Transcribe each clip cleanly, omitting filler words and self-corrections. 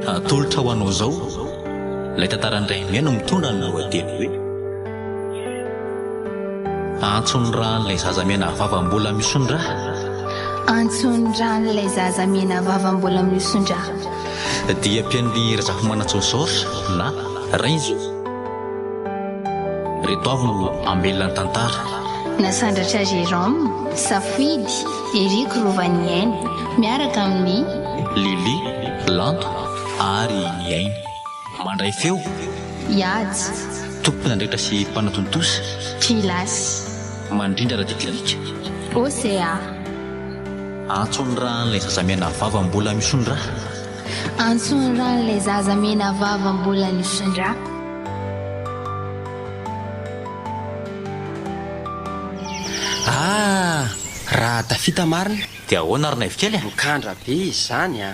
Atolotra ho anao izao ilay tantaran'ny Ray Mihaino mitondra ny lohateny hoe Antson'ny ràn'ilay zaza mena vava mbola mihoson-drà. Antson'ny ràn'ilay zaza mena vava mbola mihoson-drà. Dia ampian'i Razafimanantsoa Georges na Rainzo. Ireto avy no hamelona ny tantara. Nasandratra Jérôme, Safidy, Eric Rovaniaina, miaraka amin'i. Lily, Lanto ary Niaina. Mandray feo. Hiady. Tompon'andraikitra sy mpanatontosa. Kilasy. Mandrindra ara-teknika. OCA. Antson'ny ràn'ilay zaza mianavava mbola misondrà. Antson'ny ràn'ilay zaza menavava mbola nisondrà. Ah! Raha tafita marina. Dia ahoana ry Naivo kely a? Mikandra be izy izany a!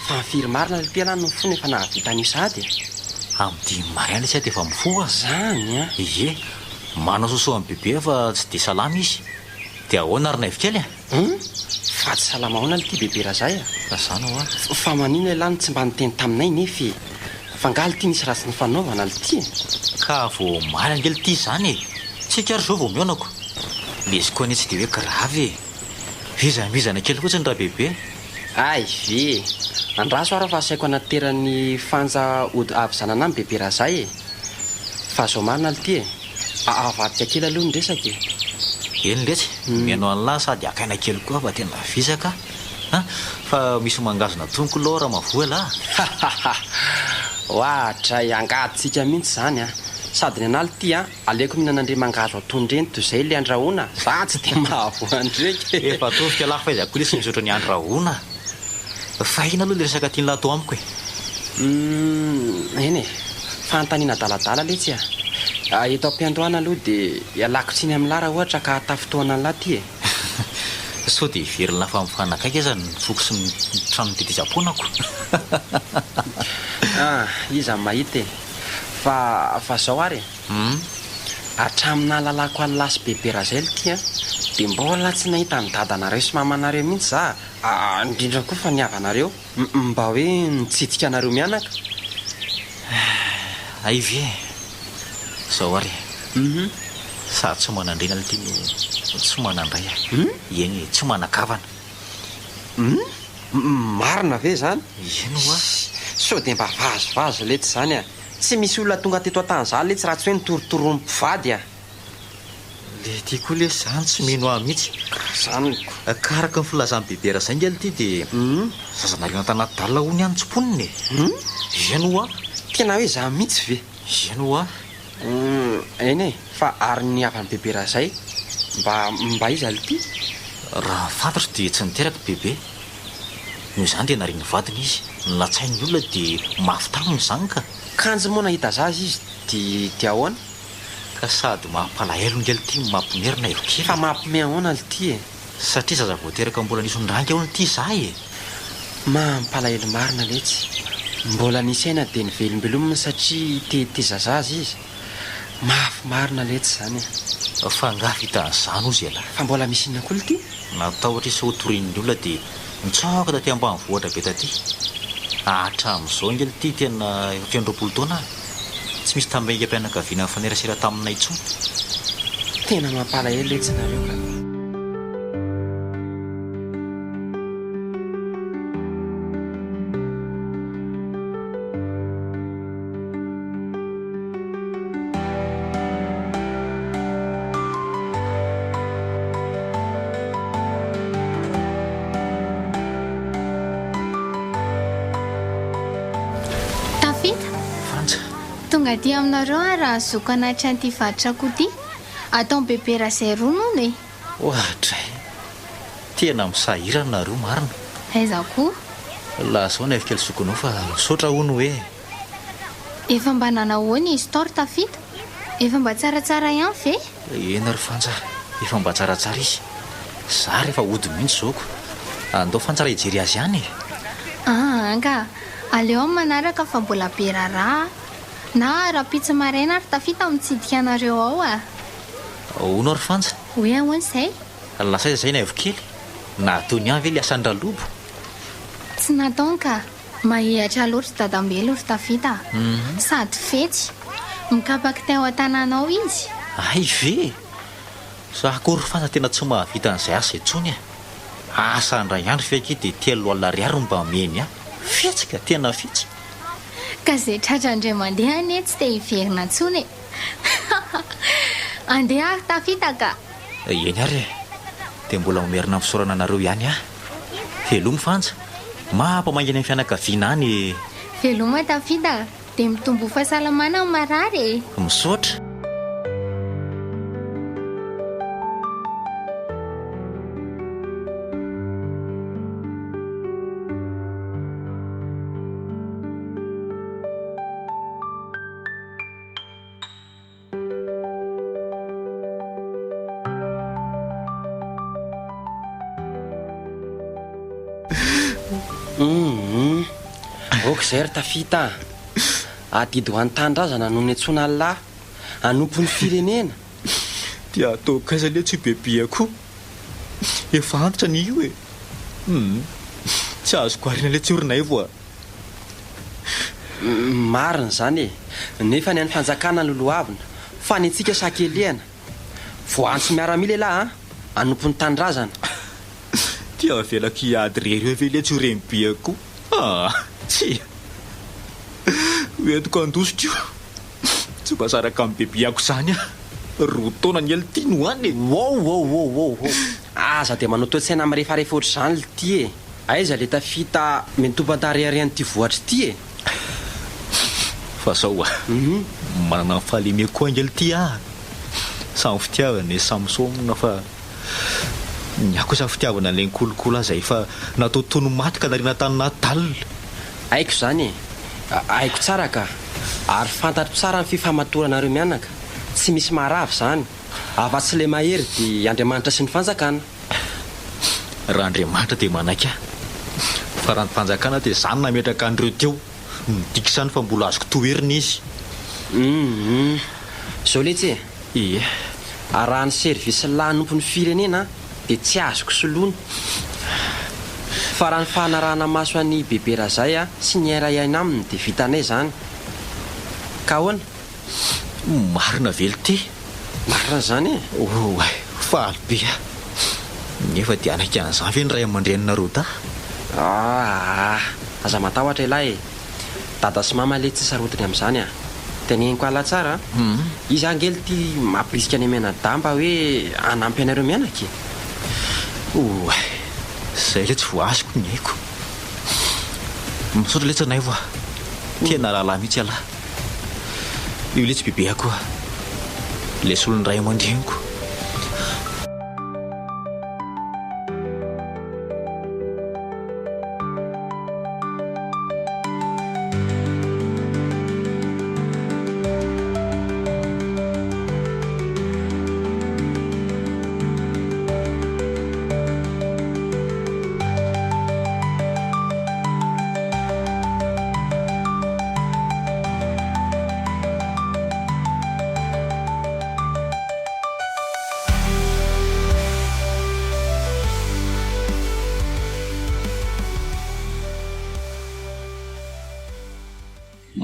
Fa ny firy marina ry Pela no mifoha no efa nahavita an'io sahady e? Amin'ny dimy maraina isika dia efa mifoha. Izany an! Ie, manao sosoa amin'i Bebe fa tsy dia salama izy. Dia ahoana ry Naivo kely a? Hum! Fa tsy salama ahoana lty bebe Razay a? Razana hoa. Fa maninona ialahy no tsy mba niteny taminay nefa e? Fa nga lty nisy ratsy nifanaovana lty e? Ka vao omaly ange lty izany e! Tsika ary izao vao mihaona ko! Le izy koa anie tsy dia hoe grave e! Vizambizana kely fotsiny Rabebe. Hay ve e! Andraso ary fa asaiko anateran'i Fanja hody havizanana any bebe Razay e! Fa zao marina lty e! Avadika kely aloha ny resaka e! Eny letsy, mihaino an'lah sady haka aina kely koa fa tena vizaka a! Fa misy mangazo natoniko lou raha mavoa elah a! Hahaha! Oadray, angadintsika mihitsy izany a! Sady ny anah lty a, aleoko mihinana an'ireny mangahazo atono ireny toy izay ilay andrahoina, za tsy dia mahavoa an'ireny e! Efa tosika lah fa iza koa lesy mizotra ny andrahoina? Fa inona aloha ilay resaka tian'lah atao amiko e? Humm, eny e! Fanontaniana adaladala letsy a! Eto am-piandohana aloha dia ialako tsiny amin'lah raha ohatra ka hatafintohana an'lah ty e! Sao dia heverina fa mifanakaiky aza ny foko sy ny trano nitetezam-poanako? Ah, iza no mahita e! Fa, fa zao ary e! Humm. Hatramin'ny nahalalako an'lah sy Bebe Razel ty an, dia mbola tsy nahita an'i dadanareo sy mamanareo mihitsy za a, indrindra koa fa ny havanareo. Mba hoe nitsidika anareo mianaka. Hay ve e! Zao ary e! Sady tsy manan-dreny aloha ity no tsy manan-dray a! Eny e, tsy manan-kavana. Hum! Marina ve izany? Eny ho'a. Sao dia mba vazivazy letsy izany a! Tsy misy olona tonga teto an-tany izany letsy raha tsy hoe notorotoroin'ny mpivady a! Le ty koa lesy zany tsy mino ahy mihitsy. Zany ko. Ka araka ny filazan'i Bebe Razainga ity dia zaza nariana tanaty dalle hono ihany tsimponina e. Eny ho'a. Tena hoe zany mihitsy ve? Eny ho'a. Eny e, fa ary ny havan'i Bebe Razay mba mba iza lty? Raha ny fantatro dia tsy niteraka Bebe. Noho izany dia narian'ny vadiny izy. Natsain'ny olona dia mafy taminy izany ka. Kanjo moa nahita zaza izy dia dia ahoana? Ka sady mampalahelo nge lty no mampime ry Naivo kely Fa mampime ahoana lty e? Satria zaza vao teraka mbola nisy ndrainga hono ity za e! Mampalahelo marina letsy. Mbola nisy aina dia nivelombelomina satria te hitaiza zaza izy. Mafy marina letsy zany e! Fa angaha vitan'izany hozy ialahy? Fa mbola misy inona koa lty? Natahotra izy sao hotorian'ny olona dia nitsoaka taty ambanivohitra be taty. Hatramin'izao ange lty tena efa feno 20 taona aho. Tsy misy tambengam-pianakaviana nifanerasera taminay intsony. Tena mampalahelo letsy nareo ka. Tafita? Frantsa. Tonga aty aminareo aho raha hazoako hanatitra an'ity varotr'akoho ity. Ataon'i Bebe Razay ronono e! Oadray! Tena misahirana nareo marina. Aiza koa? Lazao ny avikely zokinao fa misaotra hono hoe. Efa mba nanahoana izy tao ry Tafita? Efa mba tsaratsara ihany ve? Eny ry Fanja, efa mba tsaratsara izy. Za rehefa hody mihitsy zao ko. Andao Fanja raha hijery azy ihany e! Aa ka! Aleo amin'ny manaraka fa mbola be raharaha a! Na rahampitso maraina ary tafita mitsidika anareo ao a! Hono ary Fanja? Hoe ahoana izay? Lasa aiza izay Naivo kely? Nataony ihany ve ilay asan-dRalobo? Tsy nataony ka! Mahehatra loatra Dadambelo ry Tafita a! Sady fetsy. Mikapa kitay ao an-tanàna ao izy. Hay ve? Za koa ry Fanja tena tsy mahavita an'izay asa intsony e! Asa indray andro ve akia dia 30 ariary no mba omeny ahy? Fetsy ka, tena fetsy! Ka izay tratra indray mandeha anie tsy te hiverina intsony e! Andeha ary Tafita ka! Eny ary e! Dia mbola mamerina ny fisaorana anareo ihany aho. Veloma Fanja! Mampamaingana ny fianakaviana any e! Veloma Tafita! Dia mitomboa fahasalamana ny marary e! Misaotra! Humm ok izay ry Tafita a! Adidy ho an'ny tanindrazana no niantsoana an'lah hanompo ny firenena. Dia ataoko aiza letsy io bebe-ako io? Efa antitra anie io e! Humm tsy azoko arina letsy io ry Naivo a! Marina izany e! Nefa ny an'ny fanjakana lolohavina, fa ny antsika sakelehana. Voaantso miaramila elah an! Hanompo ny tanindrazana. Dia avelako hiady irery eo ve letsy io renibeako io? Ah! Tsia! Ho entiko handositra io. Tsy mba saraka amin'ny bebeako izany aho. Roa taona anie lty no any e! Wow wow wow wow wow! Aza dia manao toe-tsaina mirefarefa ohatr'izany lty e! Aiza le tafita miantompan-tareharehan'ity vohatra ity e! Fa zao a! Manana ny fahalemeko koa ange lty a! Samy fitiavana e, samy somona fa ny ahy kosa fitiavana an'ilay nikolokolo ahy izay efa natao toy ny maty ka nariana tany natal. Haiko izany e! Haiko tsara ka! Ary fantatro tsara ny fifamatoranareo mianaka, tsy misy maharava izany, afa-tsy ilay mahery dia Andriamanitra sy ny fanjakana. Raha Andriamanitra dia manaiky ahy, fa raha ny fanjakana dia izaho no nametraka an'ireo teo, midika izany fa mbola azoko toherina izy. Humm. Zao letsy e. Ie. Raha ny service lahanompo ny firenena dia tsy azoko soloina. Fa raha ny fanarahana maso an'i Bebe Razay sy ny hiara-hiaina aminy dia vitanay izany. Ka ahoana? Marina ve lty? Marina izany e! Oay, faly be aho. Nefa dia hanaiky an'izany ve ny ray aman-dreninareo dahy? Aa! Aza matahotra ialahy e! Dada sy mama letsy tsy sarotiny amin'izany a! Teneniko ala tsara a! Izy ange lty mampirisika anay mianadahy mba hoe hanampy anareo mianaka e! Oay! Izay letsy vao azoko ny aiko. Misaotra letsy Ranaivo a! Tena rahalahy mihitsy ialahy. Io letsy bebeako a! Ilay solon'ny ray aman-dreniko.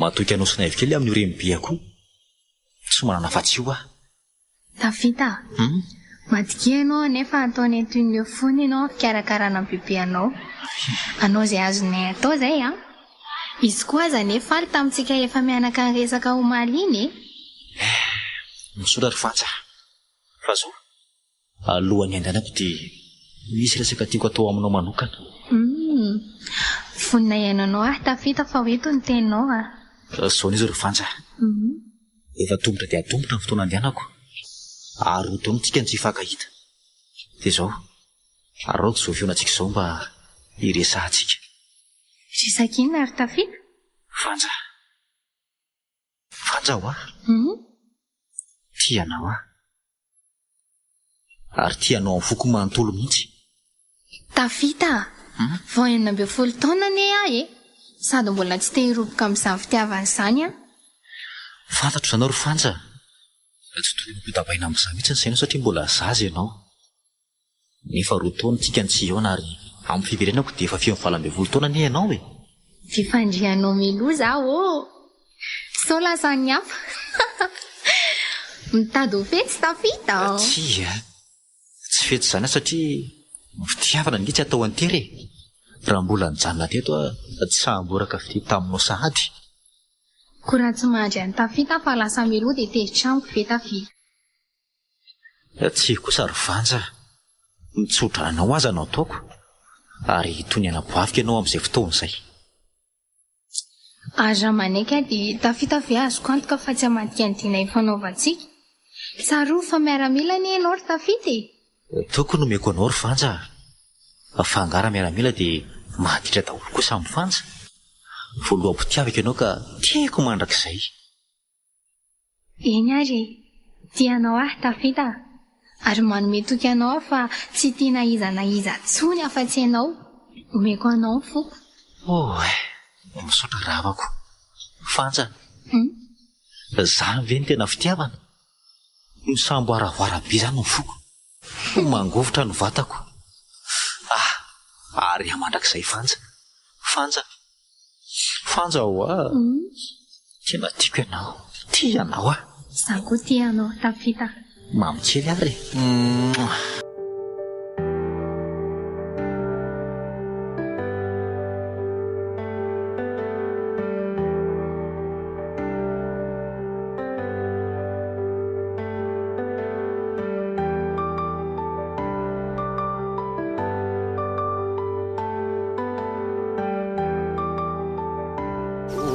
Matoky anao sy Naivo kely amin'io renibeako io. Tsy manana afa-tsy io aho. Tafita a! Matokia ianao anefa ataonay toy ny eo foana ianao amin'ny fikarakarana ny bebe anao. Anao izay azonay atao izay an! Izy koa aza anie faly tamintsika efa mianaka niresaka omaly iny e! Eh! Misaotra ry Fanja a! Fa zao, alohan'ny handehanako dia misy resaka tiako atao aminao manokana. Humm! Vonona hihaino anao aho Tafita fa ho eto ny teninao a! Zao anie izao ry Fanja a! Efa tongotra dia tongotra ny fotoana andehanako, ary roa taona tsika no tsy hifankahita. Dia izao, araoko izao fihaonantsika izao mba hiresahantsika. Resaka inona ry Tafita? Fanja. Fanja hoa. Tia anao aho. Ary tia anao amin'ny foko manontolo mihitsy. Tafita a! Vao 16 taona anie aho e! Sady mbola tsy te hiroboka amin'izany fitiavana izany aho. Fantatro izany ry Fanja. Tsy tokony hokodabaina amin'izany mihitsy ny sainao satria mbola zaza ianao. Nefa roa taona tsika no tsy hihaona ary amin'ny fiverenako dia efa feno 18 taona anie ianao e! Fifandrianao mialoha za ô! Sao lasan'ny hafa. Mitady ho fetsy tafita an! Tsia, tsy fetsy izany aho satria ny fitiavana ange tsy atao an-tery e! Raha mbola nijanona teto aho tsy sahamboraka fitia taminao sahady. Koa raha tsy mahandry an'i Tafita fa lasa mialoha dia tezitra amiko ve Tafita? Tsia kosa ry Vanja a! Mitsodrano anao aza no ataoko ary toy ny anaboaviko ianao amin'izay fotoana izay. Ary raha manaiky aho dia tafita ve azoko antoka fa tsy hamadika ny dina ifanaovantsika? Tsarovy fa miaramila anie ianao ry Tafita e! Toky no omeko anao ry Vanja a! Fa angaha raha miaramila dia maditra daholo koa samy Vanja? Voaloham-pitiavako ianao ka tiako mandrakizay. Eny ary e! Tia anao aho Tafita a! Ary manome toky anao aho fa tsy tia na iza na iza intsony afa-tsy ianao. Omeko anao ny foko. Oay! Misaotra ravako. Fanja, Zany ve no tena fitiavana? Misamboaravoara be zany ny foko. Mangovitra ny vatako. Ah! Ary aho mandrakizay Fanja. Fanja. Fanja oa! Tena tiako ianao. Tia anao aho. Izaho koa tia anao Tafita. Mamy kely ary e. Mouah.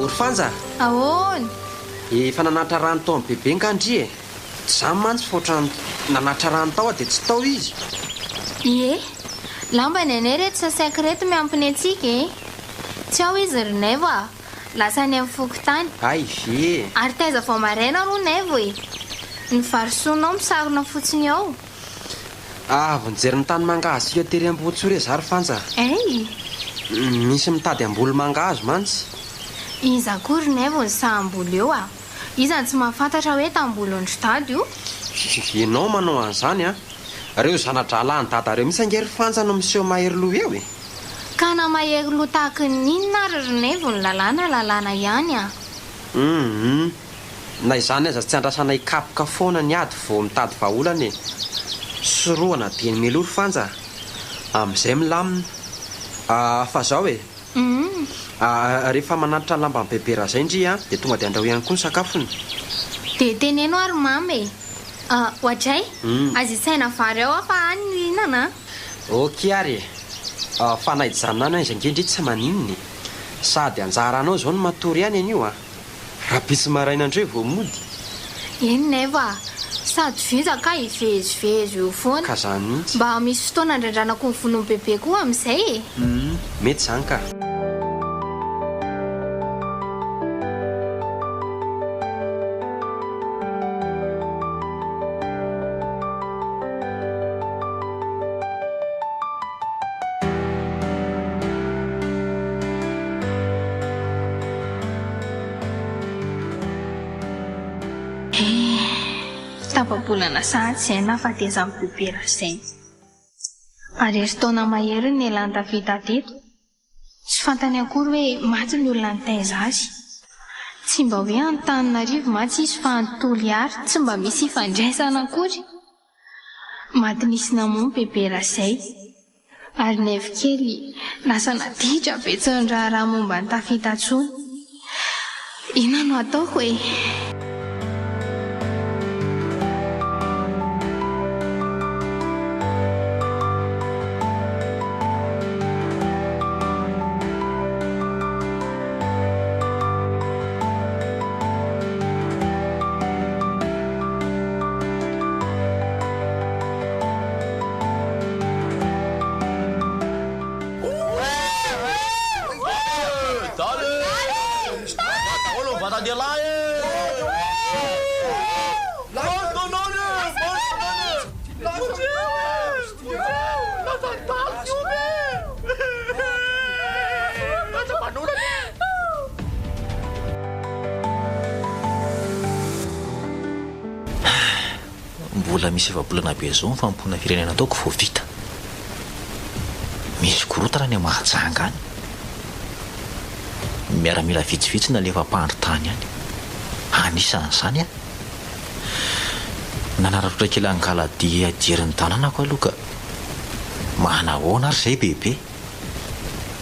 Ry Fanja a! Ahoana? Efa nanatra rano tao amin'i Bebe nga ndry e? Tsy zany mantsy fa ohatran'ny nanatra rano tao aho dia tsy tao izy. Ie, lamba ny anay reto sasaiko reto miampy ny antsika e! Tsy ao izy ry Naivo a! Lasa any amin'ny fokontany. Hay ve e! Ary taiza vao maraina aloha Naivo e! Ny varisoanao misarona fotsiny ao. Avy nijery ny tany mangahazo tery Ambohitsoa re za ry Fanja a! Hay! Misy mitady hamboly mangahazo mantsy. Iza koa ry Naivo no sahy hamboly eo a! Iza no tsy mahafantatra hoe tambolon-dry Dada io? Ianao manao an'izany an! Reo zana-drahalahin'i Dada reo mihitsy ange ry Fanja no miseho mahery loha eo e! Ka na mahery loha tahaky ny inona ary ry Naivo ny lalàna lalàna ihany an! Hum! Na izany aza tsy andrasana hikapoka foana ny ady vao mitady vahaolana e! Sorohana dieny mialoha ry Fanja a! Amin'izay milamina. Fa zao e! Humm. Rehefa manatitra lamban'i Bebe Razay ndry a, dia tonga dia andrahoy ihany koa ny sakafony. Dia teneno ary Mama e. Oadray, aza isaina vary ao aho fa any no hihinana a. Ok ary e. Fa na hijanona any aiza ange ndry tsy maninona e. Sady anjaranao izao no matory ihany anio a. Rahampitso maraina indray vao mody. Eny Naivo a! Sady vizaka aho hivezivezy eo foana. Ka zany mihitsy. Mba misy fotoana andrandranako ny volon'i Bebe koa amin'izay e! Humm, mety izany ka. Eh, tapa-bolana sahady izay nahafatezan'i Bebe Razaina. Ary herintaona mahery ny nialan'i Davida teto. Tsy fantany akory hoe maty ny olona nitaiza azy. Tsy mba hoe Antananarivo mantsy izy fa any Toliara, tsy mba misy ifandraisana akory. Maty nisy namono Bebe Razay. Ary Naivo kely lasa naditra be tsy niraharaha momba an'i Tafita intsony. Inona no ataoko e? Mbola misy efa-bolana be izao ny fanompoana firenena ataoko vao vita. Misy korontana any Mahajanga any. Miaramila vitsivitsy nalefa hampandry tany any. Anisan'izany aho. Nanararaotra kely hangala-dia hijery ny tanànako aloha ka. Manahoana ary izay bebe?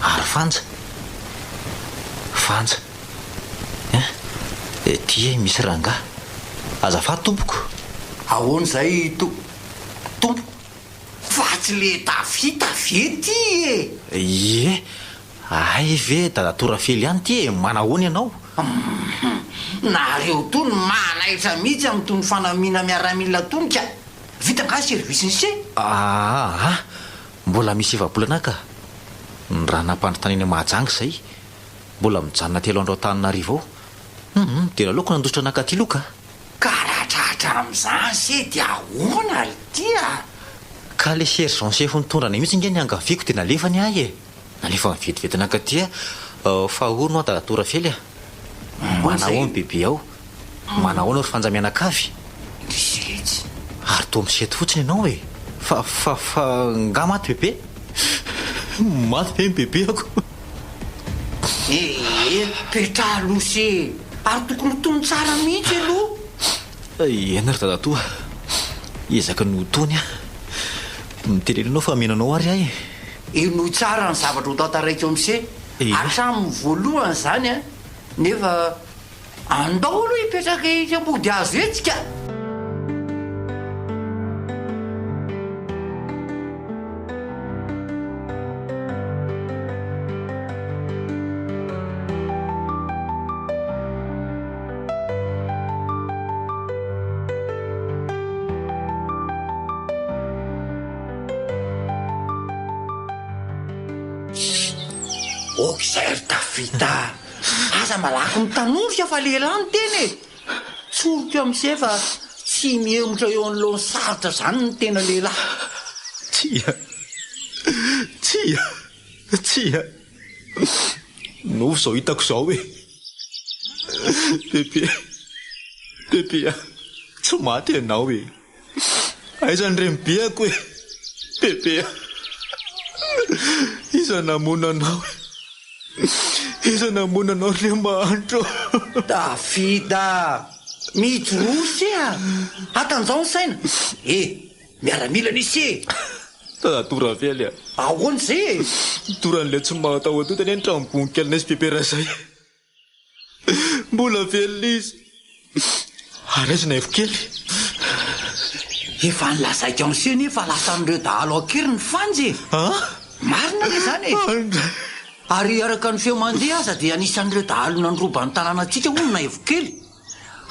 Ary Fanja? Fanja. Hein? Ety misy rangahy. Azafady tompoko. Ahoana izay to. Tompoko? Fa tsy le tafita ve ty e? Ie, hay ve dadatoa Rafely ihany ty e, manahoana ianao? Hum, nareo tony manaitra mihitsy amin'itony fanamiana miaramila tony ka! Vita angaha service-n'i se? Aa, mbola misy efa-bolana ka! Ny raha nampanontaniana Mahajanga izay, mbola mijanona telo andro Antananarivo ao. Hum, dia naleoko nandositra nankaty aloha ka! Ka raha tratra amin'izany se dia ahoana ry ty a? Ka le sergent chef nitondra anay mihitsy nge niangaviako dia nalefany ahy e! Nalefany vetivety nankaty aho fa hono hoa dadatoa Rafely a! Manahoana bebe ao? Manahoana ry Fanja mianakavy? Indrisy letsy. Ary toa misento fotsiny ianao e! Fa fa fa nga maty bebe? Maty ve ny bebeako? Ee, petraha aloha se e! Ary tokony ho tony tsara mihitsy aloha. Eny ry dadatoa, hiezaka ny ho tony aho. Mitenena ianao fa mino anao ary aho e! Henoy tsara ny zavatra ho tantaraiko amin'se hatramin'ny voalohany izany an! Nefa Andao aloha hipetraka etsy ambodihazo etsy ka! Ok izay ry Tafita a! Aza malaky mitanondrika fa lehilahy ny tena e! Tsoriko amin'ise fa tsy mihemotra eo anoloan'ny sarotra izany ny tena lehilahy. Tsia! Tsia! Tsia! Nofy izao hitako izao e! Bebe! Bebe a! Tsy maty ianao e! Aiza ny renibeako e! Bebe a! Iza namono anao e! Iza namono anao ry mahantra ô! Davida! Mijoroa se a! Atanjao ny saina! E! Miaramila anie se e! Dadatoa Ravely a! Ahoana izay e? Doran'ilay tsy mahatahotahotra anie ny tranom-boninkalinay sy Bebe Razay e! Mbola velona izy. Ary aiza Naivo kely? Efa nilazaiko an'se anie fa lasan'ireo dahalo an-keriny Fanja e! An? Marina ve izany e? Andray! Ary araka ny feo mandeha aza dia anisan'ireo dahalo nandroba ny tanànantsika hono Naivo kely.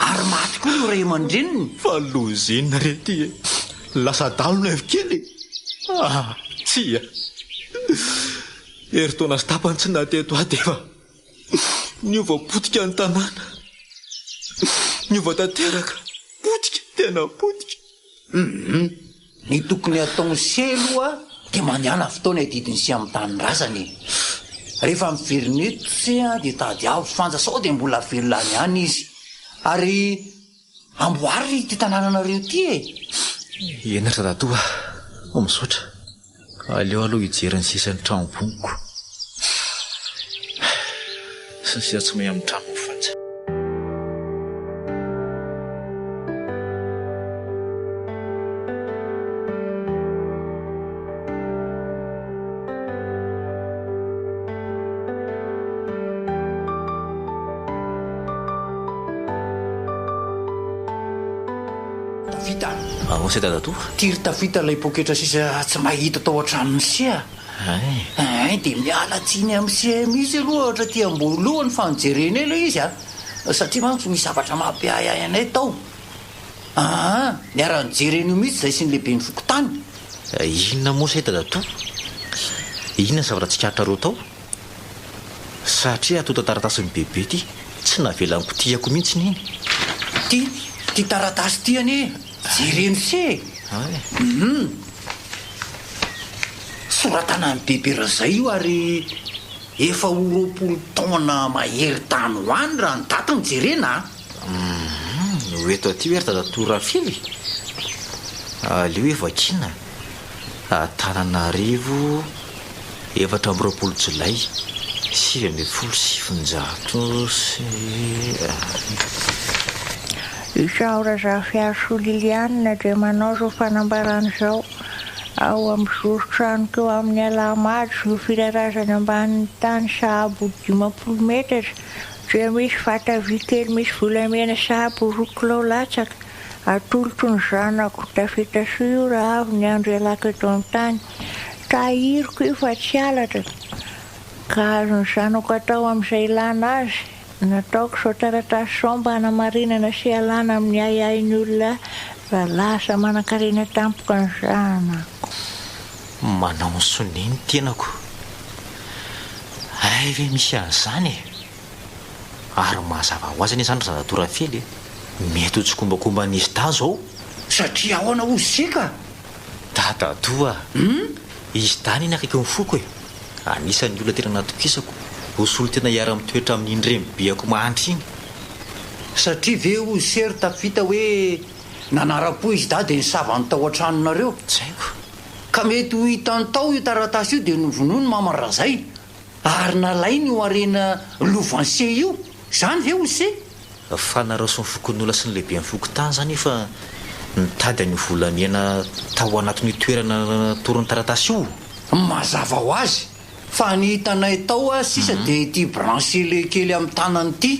Ary maty koa ireo ray aman-dreniny. Fa loza inona re ity e? Lasa dahalo Naivo kely e? Ah, tsia! Herintaona sy tapany tsy naha-teto ahy dia efa. Niova potika ny tanàna. Niova tanteraka. Potika, tena potika. Hum, ny tokony ataon'i se aloha dia mandehana fotoana adidin'i se amin'ny tanindrazana e. Rehefa miverina eto se dia tadiavo Fanja sao dia mbola velona any ihany izy. Ary amboary ity tanànanareo ity e. Eny ry dadatoa a, misaotra. Aleo aloha hijery ny sisan'ny trano-boniko. Sy ny sisa tsy mahay amin'ny tranon'i Fanja. Tafita. Ahoana se dadatoa? Tiry tafita ilay poketra sisa tsy mahay hita tao an-tranon'i se a! Hay. Hay dia miala tsiny amin'i se mihitsy aloha hatraty am-boalohany fa nojerenay ilay izy a! Satria mantsy misy zavatra mampiahiahy anay tao. Aa! Niara-nijery an'io mihitsy izahay sy ny lehiben'ny fokontany. Inona moa se dadatoa? Inona ny zavatra tsikaritrareo tao? Satria antontan-taratasin'i Bebe ity, tsy navelany kotihako mihitsy iny. Ty, ty taratasy ity anie, jereno se e! Hum! Soratanan'i Bebe Razay io ary efa ho 20 taona mahery tany ho any raha ny daty no jerena a! Hum! Ho eto aty ve ry dadatoa Rafily? Aleo hoe vakiana. Antananarivo, 24 jolay. 1919. Izaho Razafiarisoa Liliane dia manao izao fanambarana izao, Ao amin'ny zoron-tranoko eo amin'ny Alahamady io firarazana ambanin'ny tany sahabo ho 50 metatra dia misy vata vy kely misy volamena sahabo ho roa kilao latsaka. Atolotro ny zanako Tafitasoa io raha avy ny andro ialako eto an-tany. Tahiriko io fa tsy halatra ka azon'ny zanako atao amin'izay ilana azy. Nataoko izao taratasy izao mba hanamarinana sy hialana amin'ny ahiahin'ny olona raha lasa manankarena tampoka ny zanako. Manao ny sonia ny tenako. Hay ve misy an'izany e! Ary mazava ho azy anie izany ry Zadatoa Rafely e! Mety ho tsikombakomban'izy dahy izao. Satria ahoana hozy se ka? Dadatoa a! Izy dahy anie akaiky ny foko e! Anisan'ny olona tena natokisako ho solontena hiara-mitoetra amin'iny renibeako mahantra iny. Satria ve hozy se ry tafita hoe nanara-po izy dahy dia nisava ny tao an-tranonareo? Tsy haiko. Ka mety ho hitany tao io taratasy io dia novonoiny mama Razay ary nalainy io harena lovan'se io. Izany ve hozy se? Fa nareo sy ny fokonolona sy ny lehiben'ny fokontany izany efa nitady an'io volamena tao anatin'io toerana natoron'ny taratasy io? Mazava ho azy fa ny hitanay tao sisa dia ity brancele kely amin'ny tanany ity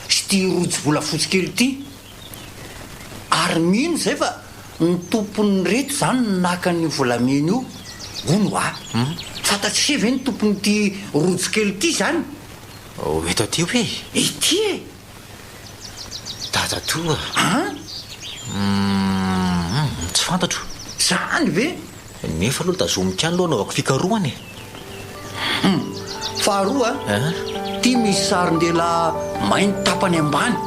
sy ity rojo volafotsy kely ity. Ary mino izay fa ny tompon'ireto izany no naka an'io volamena io, hono hoa. Fantatr'ise ve ny tompon'ity rojo kely ity izany? Ho eto aty hoe? Ity e! Dadatoa a! An? Humm, tsy fantatro. Zany ve? Nefa aloha tazomiko ihany aloha anaovako fikarohana e! Humm, faharoa a, ity misy sarin-dehilahy mainty tapany ambany.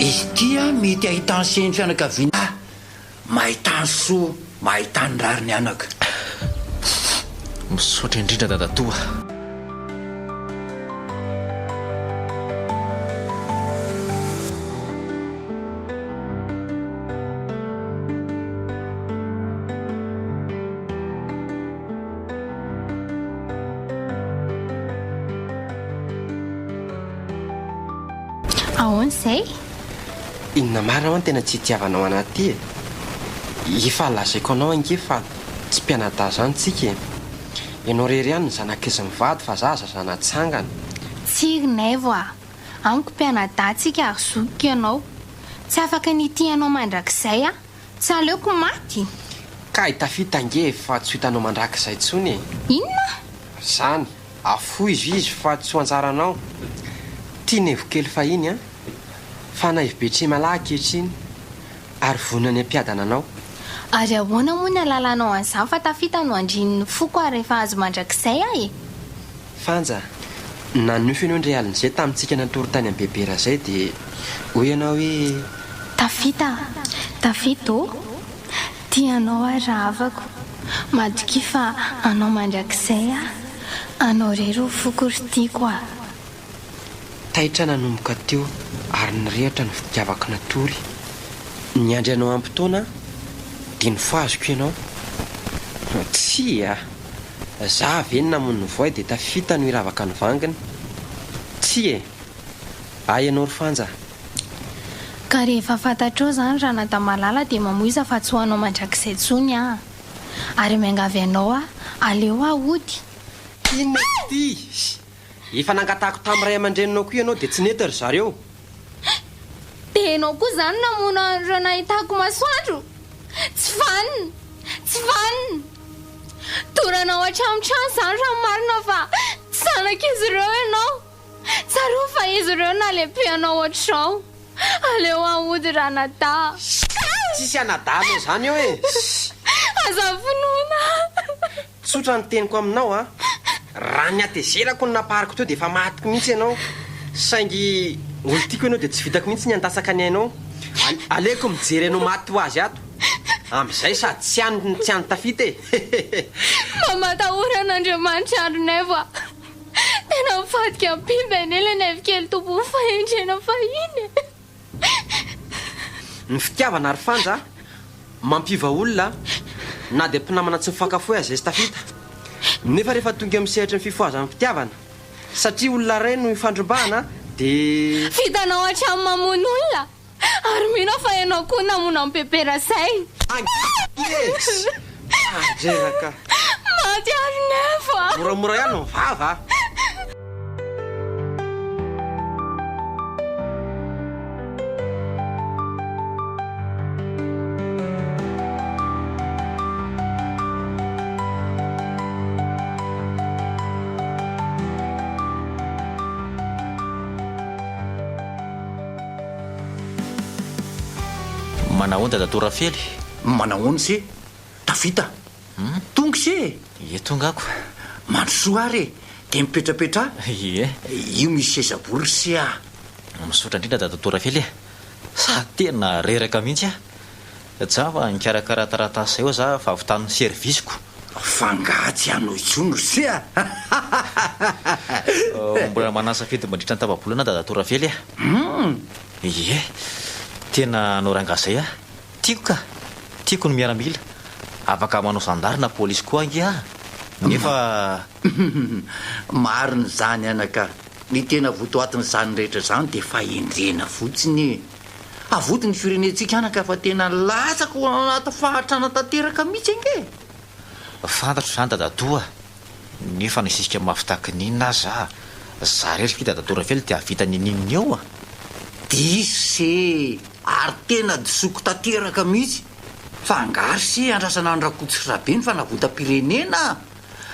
Izy ity an mety ahitany sy ny fianakaviana ah mahitany soa mahitany rariny anaka. Misaotra indrindra dadatoa. Ahoana izay? Inona marina hoa no tena tsy itiavanao anah ty e? Efa lazaiko anao ange fa tsy mpianadahy zany tsika e! Ianao rery ihany no zanak'izy mivady fa za zaza natsangana. Tsia ry Naivo a! Amiko mpianadahy tsika ary zokiko ianao. Tsy afaka ny hitia anao mandrakizay aho. Tsy aleoko maty? Kay tafita ange fa tsy ho hitanao mandrakizay intsony e! Inona? Zany, afoizo izy fa tsy ho anjaranao. Tia Naivo kely fahiny an! Fa Naivo be tsimalahy ankehitriny ary vonona ny hampiadana anao. Ary ahoana moa ny halalanao an'izany fa tafita no andrian'ny foko ary efa azo mandrakizay aho e! Fanja, nanonofy ianao indray alina izay tamintsika natory tany amin'ny Bebe Razay dia hoy ianao hoe. Tafita a! Tafita ô! Tia anao aho rahavako. Matokia fa anao mandrakizay aho. Anao irery ho foko ry tiako a! Taitra nanomboka teo ary nirehitra ny fitiavako natory. Niandry anao ampitaona aho dia nofaziko ianao. Tsia! Za ve ny namono ny voay dia tafita no hiravaka ny vanginy? Tsia e! Ahy ianao ry Fanja a! Ka rehefa fantatrao izany Ranadamalala dia mamoiza fa tsy ho anao mandrakizay intsony aho. Ary miangavy anao aho, aleo aho hody. Inona ity? Efa nangatahako tamin'ny ray aman-dreninao koa ianao dia tsy nety ry zareo. Dia ianao koa izany namono an'ireo nahitako masoandro? Tsy vanona! Tsy vanona! Doranao hatramin'ny trano izany raha ny marina fa tsy zanak'izy ireo ianao! Tsarovy fa izy ireo nalehibe anao ohatr'izao. Aleo aho hody ranadahy. Tsisy anadahy anao izany eo e! Aza vonoina aho. Tsotra ny teniko aminao a! Raha ny hatezerako no nampahariko teo dia efa matiko mihitsy ianao. Saingy olo-tiako ianao dia tsy vitako mihitsy ny handatsaka ny ainao. Aleoko mijery anao maty ho azy ato. Amin'izay sady tsy any no tsy any tafita e! Mba matahora an'Andriamanitra ry Naivo a! Tena mivadika biby anie ilay Naivo kely tompon'ny fahendrena fahiny e! Ny fitiavana ry Fanja a! Mampiova olona na dia mpinamana tsy mifankafoy aza izy tafita. Nefa rehefa tonga eo amin'ny sehatry ny fifohazan'ny fitiavana, satria olona iray no ifandrombahana dia. Vitanao hatramin'ny mamono olona ary mino aho fa ianao koa namono an'i Pepe Rasay. Angie e! Mandreraka. Maty ary nefa. Moramora ihany ny vava a! Manahoana dadatoa Rafely? Manahoana se? Tafita? Tonga se e! Ie tonga ako. Mandrosoa ary e! Dia mipetrapetraha. Ie. Io misy seza bory ry se a! Misaotra indrindra dadatoa Rafely e! Sa tena reraka mihitsy aho. Java nikarakara taratasy eo za fa avy tamin'ny service-ko. Fa nga tsy hanao intsony ry se a! Mbola manana safidy mandritra ny tapa-bolana dadatoa Rafely a! Hum! Ie! Tena hanao rangahy zay aho. Tiako ka! Tiako ny miaramila. Afaka manao zandary na polisy koa ange aho. Nefa. Marina izany anaka. Ny tena votoatin'izany rehetra izany dia fahendrena fotsiny e! Avoty ny firenentsika anaka fa tena latsaka ao anaty fahantrana tanteraka mihitsy ange e! Fantatro izany dadatoa a! Nefa nisisika mafy tahaka ny inona aza aho, za irery ve dadatoa Rafely dia hahavita n'inon'inona eo a! Diso se e! Ary tena disoiko tanteraka mihitsy! Fa angaha ry se andrasana an'i Rakoto sy Rabe ny fanavotam-pirenena a!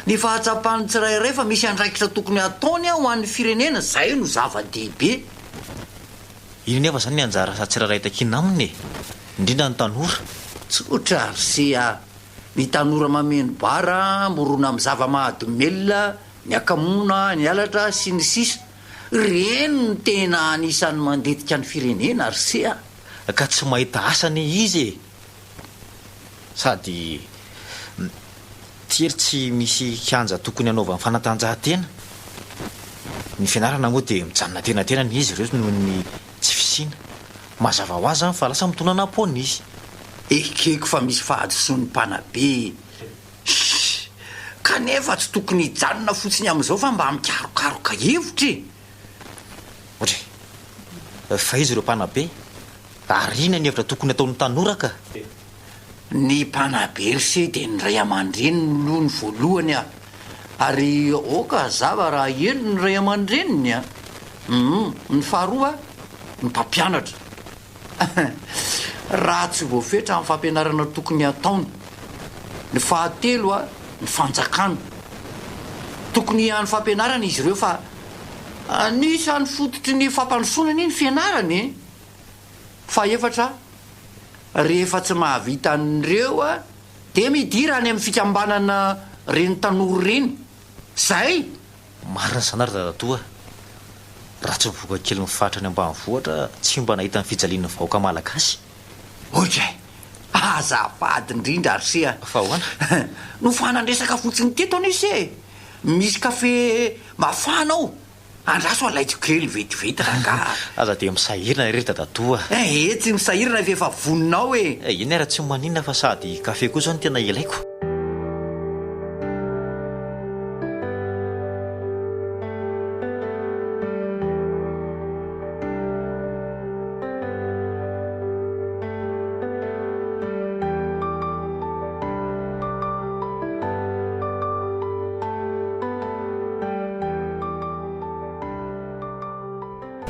Ny fahatsapan'ny tsirairay fa misy andraikitra tokony hataony ho an'ny firenena, izay no zava-dehibe. Inona nefa izany ny anjara asa tsirairay takiana aminy e? Indrindra ny tanora. Tsotra ry se a! Ny tanora mameno bara, mirona amin'ny zava-mahadomelina, ny hakamoana, ny halatra, sy ny sisa Ireny no tena anisan'ny mandetika ny firenena ry se a! Ka tsy mahita asa anie izy e! Sady tery tsy misy kianja tokony hanaovany fanatanjahantena. Ny fianarana moa dia mijanona antenatenany izy ireo noho ny tsy fisiana. Mazava ho azy izany fa lasa mitonanam-poana izy. Ekeko fa misy fahadisoan'ny mpanabe e! Shh! Kanefa tsy tokony hijanona fotsiny amin'izao fa mba mikarokaroka hevitra e! Ohatra e! Fa izy ireo mpanabe, ary inona ny hevitra tokony hataon'ny tanora ka? Ny mpanabe ry se dia ny ray aman-dreniny aloha ny voalohany a! Ary aoka hazava raha heno ny ray aman-dreniny a! Humm, ny faharoa ny mpampianatra. Raha tsy voafetra ny fampianarana tokony hataony. Ny fahatelo a, ny fanjakana. Tokony hihano fampianarana izy ireo fa anisan'ny fototry ny fampandrosoana anie ny fianarana e! Fahefatra, rehefa tsy mahavita an'ireo dia midira any amin'ny fikambanana reny tanora ireny. Zay! Marina izany ry dadatoa a! Raha tsy mivoaka kely ny faritra any ambanivohitra tsy mba nahita ny fijalian'ny vahoaka malagasy. Ok! Azafady indrindra ry se a! Fa ahoana? Nofahanan-dresaka fotsiny teto anie se e! Misy kafe mafana ao! Andraso alaiko kely vetivety rangaha a! Aza dia misahirana re ry dadatoa a! Eh, tsy misahirana fa efa vonona ao e! Eny ary tsy maninona fa sady kafe koa izao no tena ilaiko.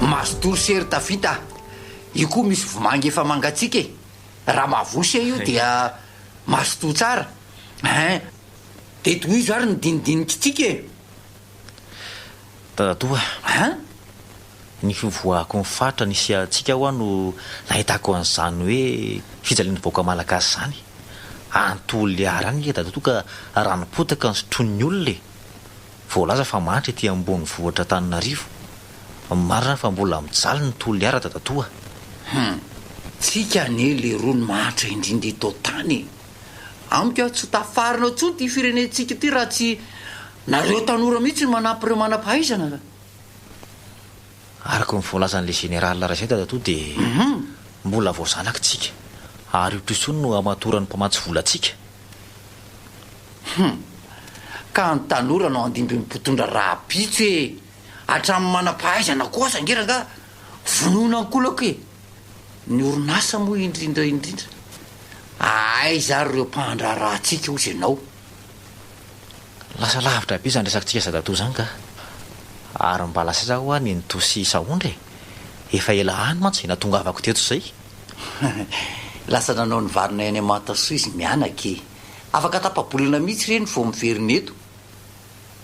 Mazotoa ry se ry Tafita a! Io koa misy vomanga efa mangatsiaka e! Raha mahavoa se io dia mazotoa tsara ein! Dia tohizo ary ny dinidinikitsika e! Dadatoa a! Ein? Ny fivoahako ny faritra nisy antsika hoa no nahitako an'izany hoe fijalian'ny vahoaka malagasy izany. Any Toliara any nge dadatoa ka ranom-potaka no sotroin'ny olona e! Voalaza fa mahantra ety ambonivohitra Antananarivo. Marina fa mbola mijaly ny Toliara dadatoa a! Hum! Tsika anie leroa no mahantra indrindra eto an-tany e! Amiko aho tsy ho tafarina intsony ity firenentsika ity raha tsy nareo tanora mihitsy no manampy ireo manam-pahaizana. Araka ny voalazan'ilay général Raizay dadatoa dia mbola vao zanaka tsika ary io intsony no hamatoran'ny mpamatsy vola antsika. Hum! Ka ny tanora no handimby ny mpitondra rahampitso e! Hatramin'ny manam-pahaizana koa aza ange rangaha vonoina an-kolaka e! Ny orinasa moa indrindra indrindra. Aiza ary ireo mpandraharahantsika hozy ianao? Lasa lavitra be izany resakitsika zadatoa izany ka! Ary mba lasa aiza hoa nenitoa sy Sahondra e? Efa ela any mantsy izay nahatongavako teto izay. Lasa nanao ny varinay any Mantasoa izy mianaka e! Afaka tapa-bolana mihitsy ireny vao miverina eto.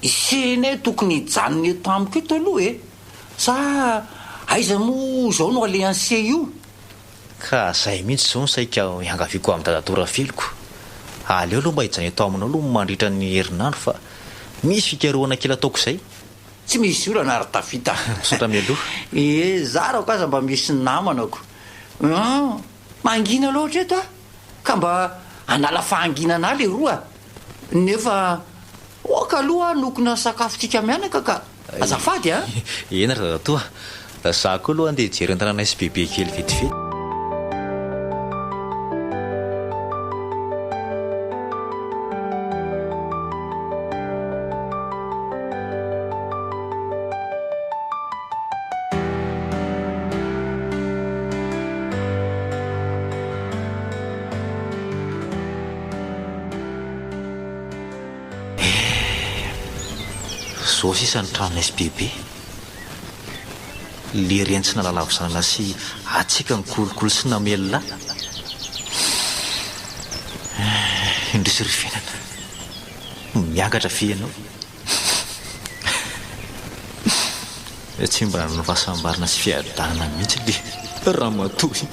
Ise anie tokony hijanona eto amiko eto aloha e! Sa aiza moa izao no alehan'se io? Ka zay mihitsy izao no saika iangaviako amin'i dadatoa Rafeloko. Aleo aloha mba hijanona eto aminao aloha mandritra ny herinandro fa misy fikarohana kely ataoko izay. Tsy misy olana ry Tafita. Misaotra mialoha. Ee, zarako aza mba misy namanako. Hum, mangina loatra eto aho ka mba hanala fahanginana ahy leroa. Nefa ok aloha hanokona ny sakafontsika mianaka ka. Azafady a! Eny ry dadatoa, za koa aloha andeha hijery an-tanàna sy bebe kely vetivety. Eh! Zao sisa ny tranon'i SBB. Le reny tsy nalalavo zanana sy hatsiaka nikolokolo sy namelona ahy. Eh! Indrisy ry fiainana. Miangatra ve ianao? Tsy mba nanana fahasambarana sy fiadanana mihitsy le ramatoa iny.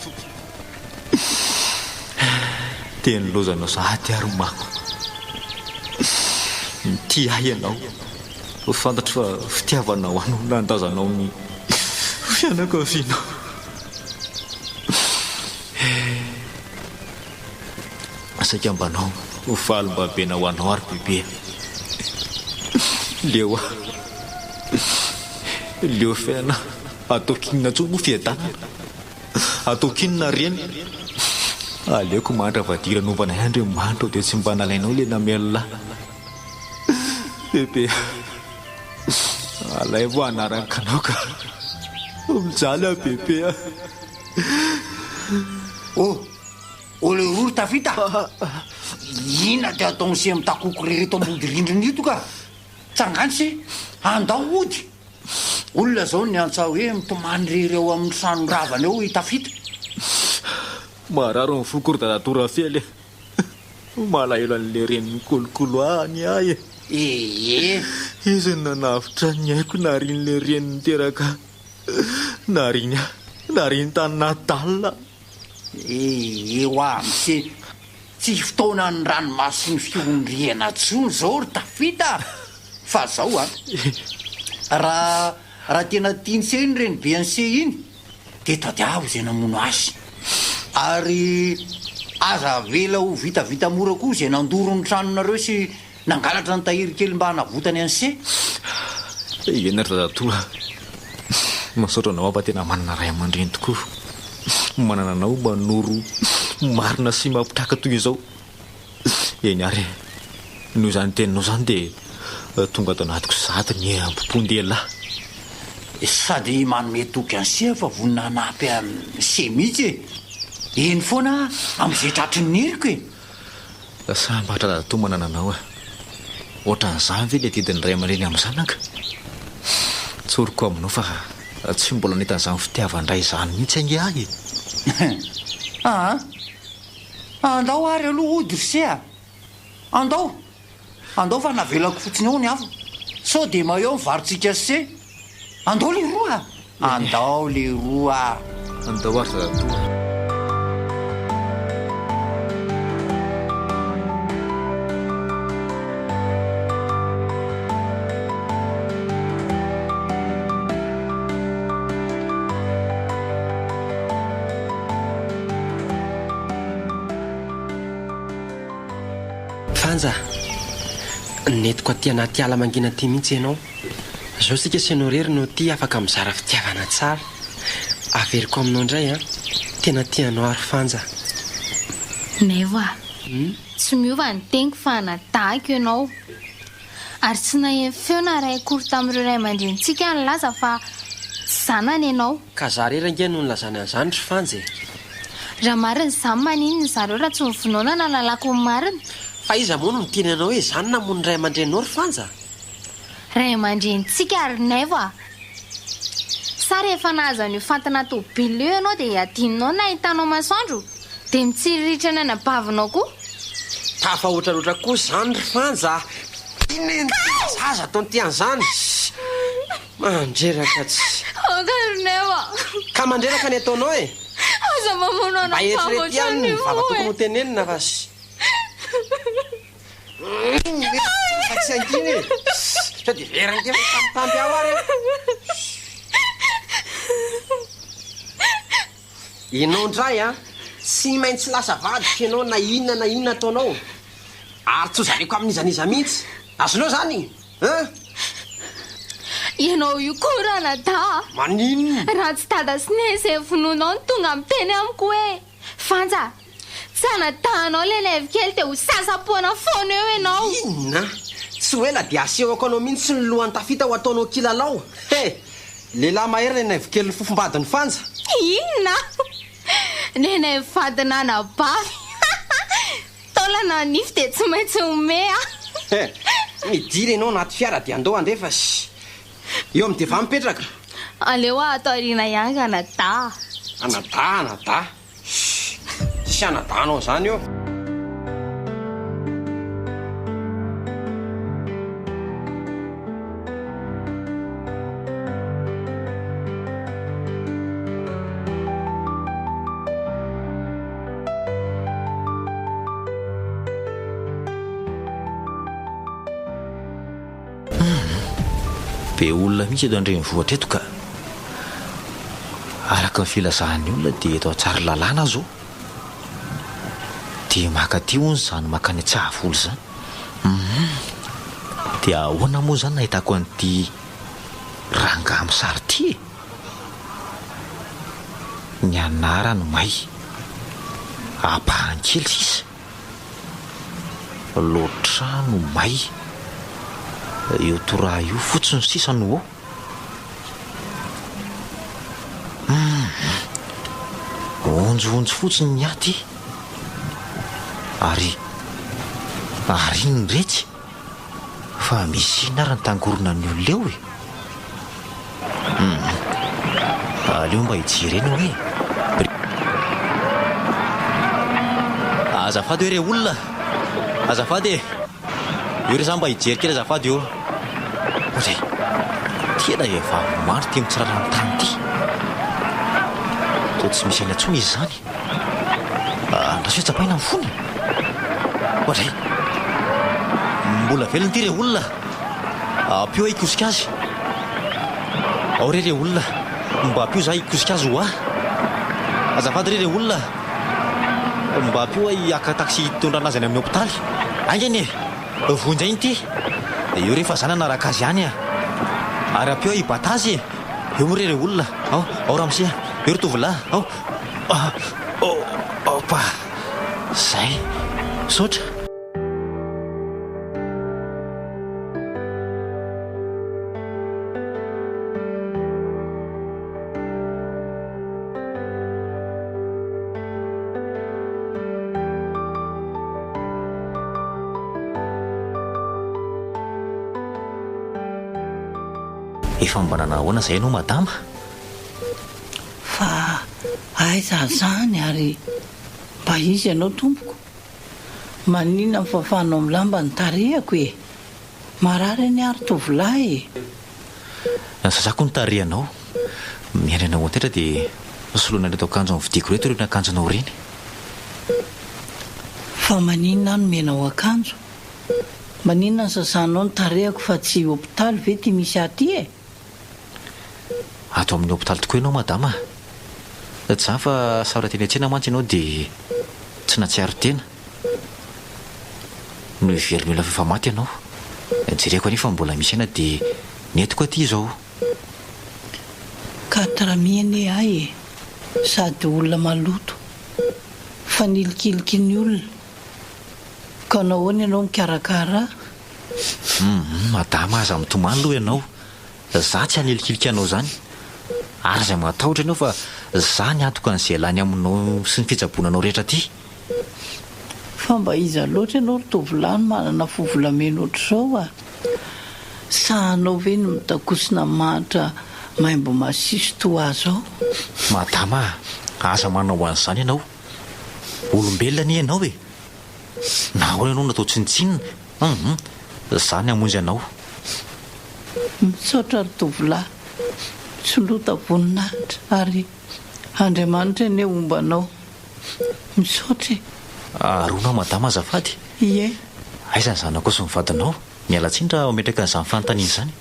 Dia nilaozanao sahady ary manko. Mitia ahy ianao. Fantatro fa fitiavana ho ahy no nandazanao ny fianakavianao. Saika mba anao ho valim-babena ho anao ary bebe a. Leo aho. Leo fiainana. Ataoko inona intsony moa fiadanana. Ataoko inona reny. Aleoko mandra vadiran'ombana ahy Andriamanitra o dia tsy mba nalainao ilay namelona ahy. Bebe a. Alaivo hanaraka anao ka. Mijaly aho bebe a. Oh! Oh leroa ry Tafita! Inona ty ataon'se mitakoko rereto ambody rindrina ito ka! Tsangano se! Andao hody! Olona zao niantsa hoe mitomany rery ao amin'ny trano ravany ao i Tafita. Marary ny foko ry dadatoa Rafely a! Malahelo an'ilay reny nikolokolo ahy anie ahy e! Ee! Izy no nanavotra ny aiko narian'ilay reny niteraka ahy. Nariany ahy, nariany tany Natal. Ee hoa amse, tsy fotoanan'ny ranomaso sy ny fihondrihana tsony zao ry Tafita a! Fa zao an, raha raha tena tian'se iny renibean'se iny de tadiavo izay namono azy. Ary aza avela ho vitavita mora koa izay nandoro ny tranonareo sy Nangalatra ny tahiry kely mba hanavotany an'i Se. Eny ry dadatoa a! Misaotra anao aho fa tena manana ray aman-dreny tokoa. Manana anao manoro marina sy mampitraka toy izao. Eny ary e! Noho izany teninao izany dia tonga ato anatiko sahady ny herim-pon-dehilahy. Sady manome toky an'i Se aho fa vonona hanampy an'i Se mihitsy e! Eny foana aho amin'izay tratry ny heriko e! Sambatra dadatoa manana anao a! Ohatran'izany ve ilay didin'ny ray aman-dreny amin'ny zanaka? Tsoriko aminao fa tsy mbola nahita an'izany fitiavan-dray izany mihitsy ange aho e! Aa! Andao ary aloha hody ry se a! Andao! Andao fa navelako fotsiny ao ny afo. Sao dia maheho ny varintsika sy se. Andao leroa a! Andao leroa a! Andao ary dadatoa. Fanja, nentiko aty anaty ala mangina aty mihitsy ianao. Zao tsika sy ianao irery no aty afaka mizara fitiavana tsara. Averiko aminao indray an, tena tia anao aho ry Fanja. Naivo a! Tsy miova ny teniko fa anadahiko ianao. Ary tsy naheno feo na iray akory tamin'ireo ray aman-drenintsika nilaza fa tsy zanany ianao. Ka za rery ange no nilazany an'izany ry Fanja e! Raha marina izany maninona zareo raha tsy novonoina nalalako ny marina? Fa iza moa no niteny anao hoe za no namono ny ray aman-dreninao ry Fanja? Ray aman-drenintsika ry Naivo a! Sa rehefa nahazo an'io fantina tobile io ianao dia adinonao ny nahitanao masoandro? Dia mitsiriritra ny anabavinao koa? Tafahoatra loatra kosa izany ry Fanja a! Inona ity zaza ataon'ity an'izany? Mandreraka tsy. Aoka ry Naivo a! Ka mandreraka ny ataonao e! Aza mamono Mba anabavy eritrereto ihany ny ohatran'io vava tokony e! ho tenenina fa. Fa tsy hangina e! Sao dia very an'ity fa mitambitamby ao ary e! Ianao indray an! Tsy maintsy lasa vadiko ianao na inona na inona ataonao! Ary tsy ho zaraiko amin'iza n'iza mihitsy! Azonao izany? Hein? Ianao io koa ranadahy a! Maninona? Raha tsy dada sy neny izay vonoinao no tonga miteny amiko hoe, Fanja, tsy anadahinao ilay laivo kely dia ho sasa-poana foana eo ianao! Inona? Tsy ho ela dia asehoko anao mihitsy ny lohany tafita ho ataonao kilalao! He! Lehilahy mahery ilay naivo kelin'ny fofombadin'i Fanja! Inona? Ilay naivo vadin'anabavy! Taolana nify dia tsy maintsy homehy aho! He! Midira ianao anaty fiara dia andao handefa sy. Eo amin'ny devant mipetraka. Aleo aho ato aoriana ihany ry anadahy. Anadahy, anadahy. Shh! Tsisy anadahinao izany eo. Humm! Be olona mihitsy eto an-drenivohitra eto ka! Araka ny filazan'ny olona dia eto Tsaralalàna aho izao. Dia maka aty hono izany mankany Antsahavola izany. Humm! Dia ahoana moa izany nahitako an'ity rangahy amin'ny sary ity e? Ny anarany may. Ampahany kely sisa. Lotrano may. Io toraha io fotsiny sisa no ao. Humm. Onjohonjo fotsiny ny aty. Ary, ary inona iretsy? Fa misy inona ary ny tangoronan'ny olona eo e? Humm. Aleo mba hijery eny hoe. Azafady hoe re olona. Azafady e. Eo re za mba hijery kely azafady ô. Ory. Tena vehivavy maro ity mitsirara ny tany ity. Toa tsy misy aina intsony izy izany. Andraso hoe tsapaina ny fony. Oadray. Mbola velona ity re olona. Ampio aho hikosika azy. Ao re re olona. Mba ampio za hikosika azy ho ahy. Azafady re re olona. Mba ampio aho haka taxi hitondrana azy any amin'ny hopitaly. Haingana e. Vonjy aina ity. Eo re fa za nanaraka azy ihany a. Ary ampio aho hibata azy e. Eo moa re re olona. Ao, ao ramose a. Eo ry tovolahy. Ao. Ah, oh, opa. Zay. Misaotra. Efa mba nanao ahoana izay ianao madama? Fa aiza azany ary mba iza ianao tompoko? Maninona ny fafanao amin'ny lamba ny tarehako e? Marary anie aho ry tovolahy e! Sasako ny tarehinao. Miandry anao ho taitra dia soloina an'ireto akanjo novidiako ireto ireny akanjonao ireny. Fa maninona aho no omenao akanjo? Maninona no sasanao ny tarehako fa tsy hopitaly ve ity misy ahy ity e? Ato amin'ny hopitaly tokoa ianao madama a! Tsy izany fa sara teny an-tsena mantsy ianao dia tsy nahatsiaro tena. Noheverin'ny olona fa efa maty ianao. Jereko anefa mbola misy aina dia nentiko aty izao. Quatre mi anie ahy e! Sady olona maloto. Fanilikiliky ny olona. Ka nahoana ianao mikarakara ahy? Humm madama aza mitomany aloha ianao, za tsy hanilikilika anao zany, ary aza matahotra ianao fa za niantoka an'izay lany aminao sy ny fitsaboana anao rehetra aty. Fa mba iza loatra ianao ry tovolahy no manana fo volamena ohatr'izao a? Sahanao ve ny mitakosina mahantra maimbo masiso toa ahy zao? Madama a, aza manao an'izany ianao, olombelona anie ianao e! Nahoana ianao no natao tsinontsinona? Hum, za ny hamonjy anao. Misaotra ry tovolahy, misondrota voninahitra ary Andriamanitra anie homba anao. Misaotra e. Arona aho madama azafady. Ie. Aiza ny zanakao sy ny vadinao? Miala tsiny raha mametraka an'izany fanontaniana izany.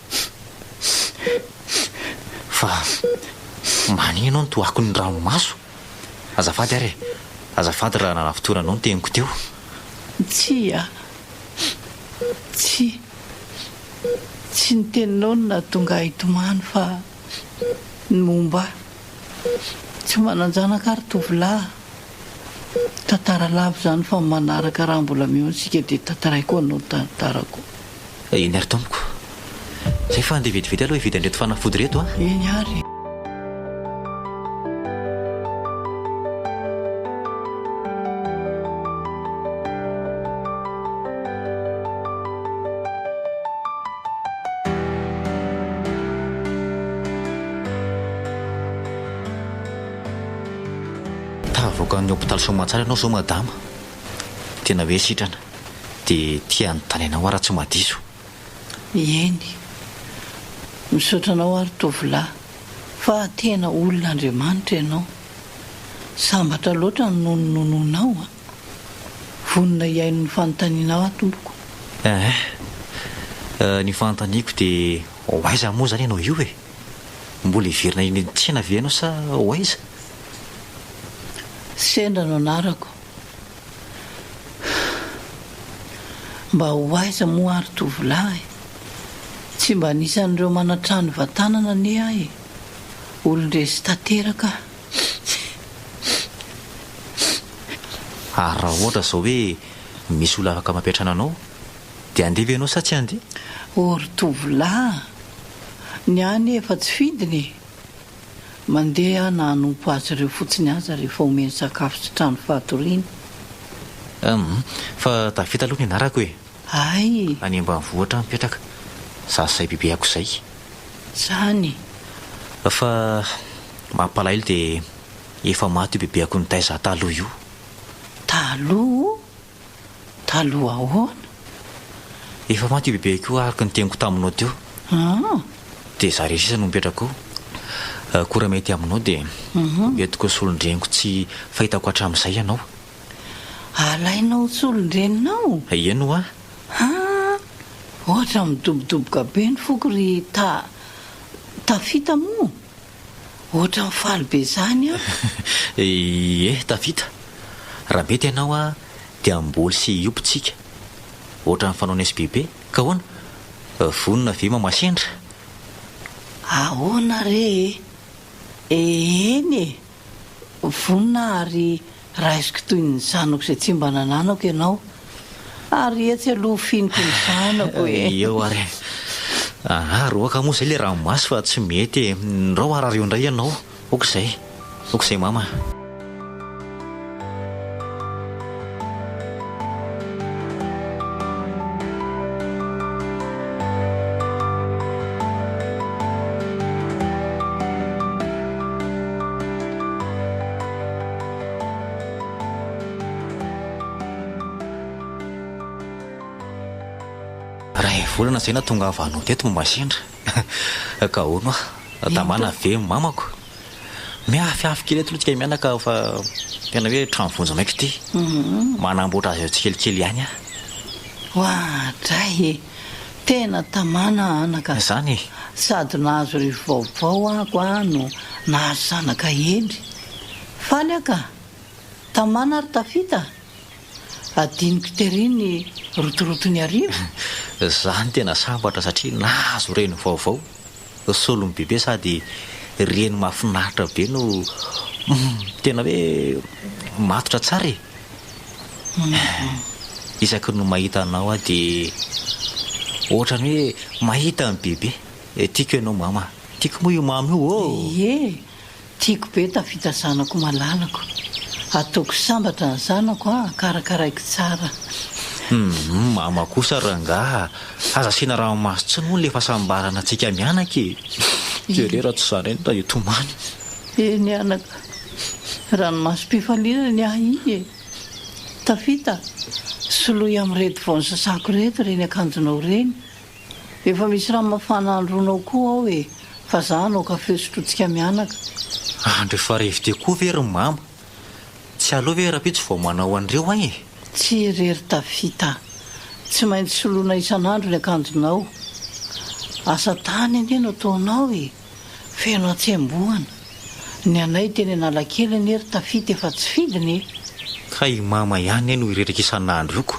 Fa maninona ianao no toa akon'ny ranomaso? Azafady ary e! Azafady raha nanafotoana anao ny teniko teo. Tsia. Tsia. Tsy ny teninao no nahatonga ahy hitomany fa ny momba ahy. Tsy manan-janaka aho ry tovolahy a! Tantara lava izany fa manaraka raha mbola mihaona isika dia tantaraiko anao ny tantarako. Eny ary tompoko. Zay fa andeha vetivety aloha hividy an'ireto fanafody ireto a! Eny ary. Tafavoakan'ny hopitaly soamantsara ianao izao madama. Tena hoe sitrana. Dia te hanontany anao aho raha tsy mahadiso. Eny. Misaotra anao aho ry tovolahy fa tena olona Andriamanitra ianao. Sambatra loatra ny nononononao a. Vonona hihaino ny fanontanianao aho tompoko. Eeh. Ny fanontaniako dia ho aiza moa izany ianao io e? Mbola hiverina eny an-tsena ve ianao sa ho aiza? Sendra no anarako. Mba ho aiza moa aho ry tovolahy e? Tsy mba anisan'ireo manan-trano ivantanana anie aho e! Olon-dresy tanteraka aho. Ary raha ohatra izao hoe misy olona afaka mampiantrano anao, dia handeha ve ianao sa tsy handeha? Ô ry tovolahy a! Ny ahy anie efa tsy fidiny e! Mandeha aho na hanompo azy ireo fotsiny aza rehefa omeny sakafo sy trano fatoriana. Hum, fa tafita aloha ny anarako e! Hay! Any ambanivohitra aho mipetraka, za sy izay bebeako izay. Zany! Fa mampalahelo dia efa maty io bebeako nitaiza ahy taloha io. Taloha? Taloha ahoana? Efa maty io bebeako io araka ny teniko taminao teo. Ah! Dia za irery sisa no mipetraka ao. Koa raha mety aminao dia entiko ho solon-dreniko tsy fahitako hatramin'izay ianao. Alainao ho solon-dreninao? Eny hoa. Ah! Ohatra midobodoboka be ny foko ry Ta Tafita moa? Ohatran'ny faly be izany aho. Ie, tafita. Raha mety ianao a, dia hamboly sy hiompy tsika. Ohatran'ny fanaon'ny SBB. Ka ahoana? Vonona ve Mama Sendra? Ahoana re e? Eny e! Vonona aho ary raisiko toy ny zanako izay tsy mba nananako ianao. Ary etsy aloha finiko ny zanako e! Eo ary e! Aa roaka moa izay ilay ranomaso fa tsy mety e! Ndrao harary eo indray ianao. Ok izay. Ok izay mama a! Ray volana zay nahatongavanao teto mba sendra ka hono aho tamana ve ny mamako? Miafiafy kely eto aloha tsika mianaka fa tena hoe trano vonjimaika ity. Manamboatra azy eo tsikelikely ihany aho. Oadray e! Tena tamana anaka. Izany e! Sady nahazo rivo-vaovao aho a no nahazo zanaka hendry. Faly aho ka! Tamana ary tafita? Adinoko tery ny rotoroton'ny hariva. Za no tena sambatra satria nahazo reny vaovao. Solon'i bebe sady reny mahafinaritra be no tena hoe matotra tsara e! Isaky ny mahita anao aho dia ohatran'ny hoe mahita an'i bebe. Tiako ianao mama. Tiako moa io mama io ô! Ie! Tiako be tafita zanako malalako. Ataoko sambatra ny zanako an, karakaraiko tsara. Humm mama kosa rangaha, aza asiana ranomaso tsony moa le fahasambarana antsika mianaka e! Jereo raha tsy zany indray hitomany. Eny anaka, ranomasom-pifaliana ny ahy iny e! Tafita, soloy amin'ireto vao nosasako ireto ireny akanjonao ireny. Efa misy rano mafana androana ao koa ao e! Fa za hanao kafe sotrointsika mianaka. Andro efa revy teo koa ve ry mama? Tsy aleo ve rahampitso vao manao an'ireo an e? Tsia re ry Tafita a! Tsy maintsy soloina isan'andro ny akanjonao. Asa tany anie no ataonao e! Feno hatsembohana. Ny anay teny Analakely anie ry Tafita efa tsy fidiny e! Ka i mama ihany anie no ireraka isan'andro io ko!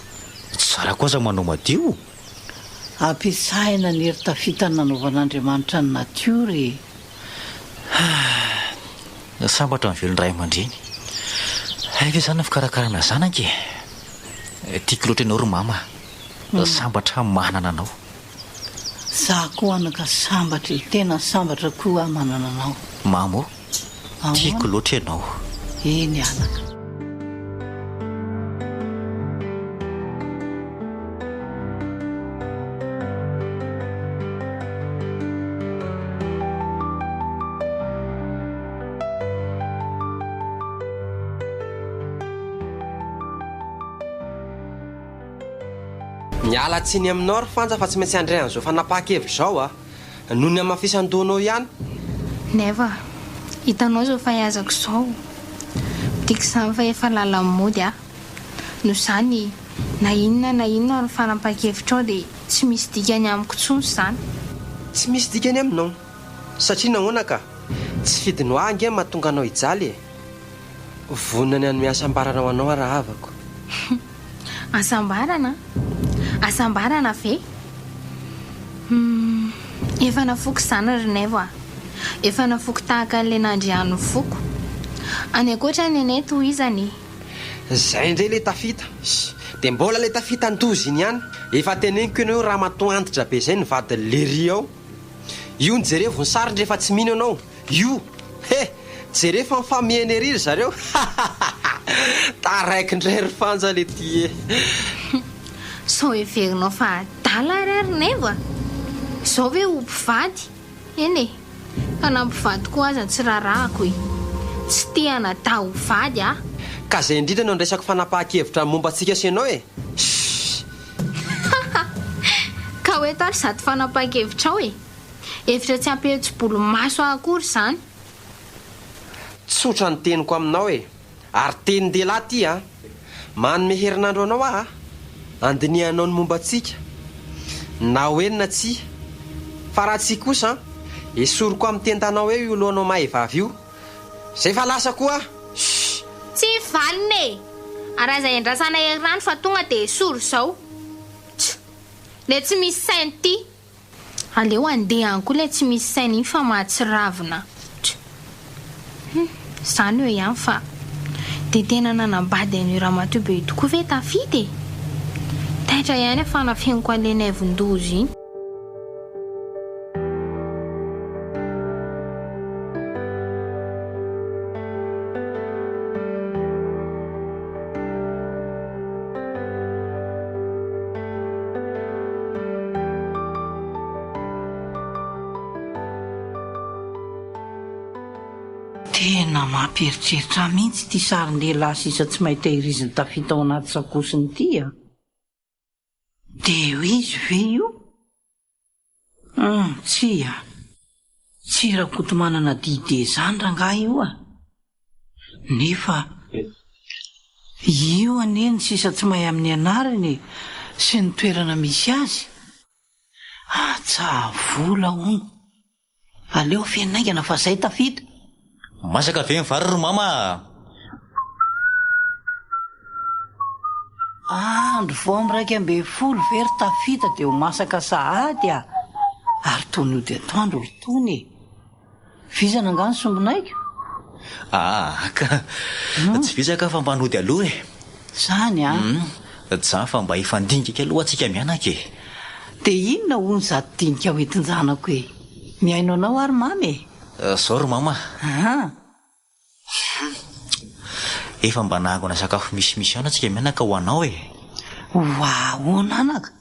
Tsy zarako aza manao madio! Ampiasaina ny hery tafita nanaovan'Andriamanitra ny natiora e! Haa! Sambatra ny velon-dray aman-dreny. Hay ve izany ny fikarakarana zanaka e! Tiako loatra ianao ry mama a! Sambatra aho manana anao. Za koa anaka sambatra e! Tena sambatra koa aho manana anao. Mama ô! Tiako loatra ianao. Eny anaka. Miala tsiny aminao ry Fanja fa tsy maintsy handray an'izao fanapahan-kevitra izao aho. Noho ny hamafisan-dohanao ihany. Nefa, hitanao izao fahiazako izao. Midika izany fa efa lalan'ny mody aho. Noho izany, na inona na inona ny fanapahan-kevitrao dia tsy misy dikany amiko intsony izany. Tsy misy dikany aminao. Satria nahoana ka? Tsy fidiny ho ahy ange ny mahatonga anao hijaly e! Vonona ny hanome hasambarana ho anao aho rahavako. Hasambarana? Hasambarana ve? Humm, efa nafoiko izany ry Naivo a! Efa nafoiko tahaka an'ilay nandrianin'ny foko. Any ankoatra ny anay tohizana e! Zay indray le tafita. Dia mbola le tafita andoza iny ihany. Efa teneniko ianao io ramatoa antitra be zay ny vadin'i Lery ao. Io ny jerevo ny sariny rehefa tsy mino ianao. Io! He! Jereo fa mifamihena ery ry zareo! Hahahaha! Taraiky indray ry Fanja le ty e! Sao heverinao fa adala ary aho ry Naivo a! Izao ve ho mpivady? Eny e! Ka na mpivady koa aza tsy raharahako e! Tsy te hanadahy ho vady aho! Ka izay indrindra no andraisako fanapahan-kevitra momba antsika sy ianao e! Shh! Hahaha! Ka ho eto ary izato fanapahan-kevitrao e! Hevitra tsy hampihetsi-bolomaso ahy akory izany. Tsotra ny teniko aminao e! Ary tenin-dehilahy ity an! Manome herinandro anao aho a! Andinihanao ny momba antsika. Na ho eny na tsia. Fa raha tsia kosa an! Esoriko amin'ny tendanao eo io lohanao mahay vavy io. Zay fa lasa koa aho! Shh! Tsy vanona e! Ary aza endrasana herinandro fa tonga dia esory izao. Tch! Le tsy misy saina ity. Aleo handeha any koa ilay tsy misy saina iny fa mahatsiravina. Tch. Hum, izany eo ihany fa dia tena nanambady an'io ramatoa be io tokoa ve tafita e? Taitra ihany aho fa nafeniko an'ilay Naivondoza iny. Tena mampieritreritra ahy mihitsy ity sarin-dehilahy sisa tsy mahay tehirizin'i Tafita ao anaty sakosiny ity a! Dia ho izy ve io? Hum, tsia. Tsy. Tsy Rakotomanana Didier izany rangahy io a! Nefa io anie ny sisa tsy mahay amin'ny anarany e, sy ny toerana misy azy. Atsahavola hono. Aleo feno haingana fa zay tafita. Masaka ve ny vary ry mama a? Andro vao amin'ny 11 ve ry tafita dia ho masaka sahady a! Ary tony hody atoandro ry tony e! Vizana angaha ny sombinaiko? Aa ka! Tsy vizaka fa mba nody aloha e! Zany an! Hum, zany fa mba hifandinika kely aloha tsika mianaka e! Dia inona hono izato dinika ho entin-janako e? Mihaino anao aho ry mama e! Zao ry mama a! An! Efa mba nahangona sakafo misimisy ihany antsika mianaka ho anao e! Ho ahoana anaka?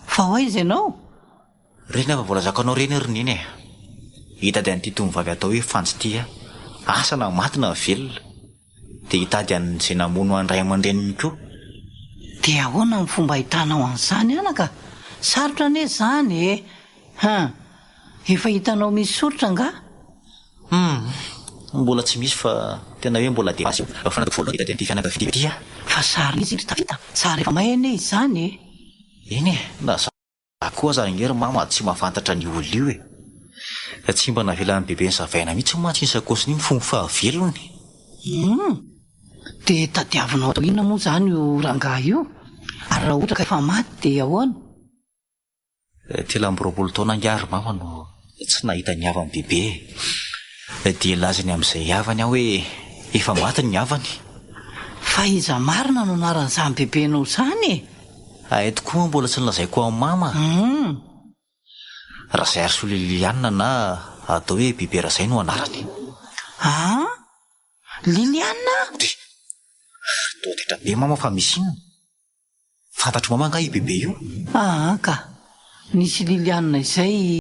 Fa ho aiza ianao? Reny efa voalazako anao reny ry neny e! Hitady an'ity tovovavy atao hoe Fanjo ity aho. Asa na maty na velona. Dia hitady an'izay namono an'ny ray aman-dreniny koa. Dia ahoana ny fomba ahitanao an'izany anaka? Sarotra anie izany e! Hum! Efa hitanao misy soritra angaha? Hum! Mbola tsy misy fa tena hoe mbola dia efa nataoko voalohany hitady an'ity fianakaviana ity aho. Fa sary mihitsy ry Tafita! Sary efa may anie izany e! Eny e! Na za koa aza ange ry mama tsy mahafantatra an'io olona io e! Tsy mba navelan'i bebe nisavaina mihitsy mantsy iny sakaosiny iny fony fahavelony. Hum! Dia tadiavinao atao inona moa izany io rangahy io? Ary raha ohatra ka efa maty dia ahoana? 23 taona angaha ry mama no tsy nahita ny havan'i bebe e! Dia lazany amin'izay havany aho hoe efa maty ny havany. Fa iza marina no anaran'izany bebenao izany e? Hay tokoa mbola tsy nolazaiko an'i mama. Hum. Razaiarisoa Liliane na atao hoe Bebe Razay no anarany. An! Liliane? Ndry! Toa taitra be mama fa misy inona? Fantatr'i mama angaha io Bebe io? Aa ka! Nisy Liliane izay.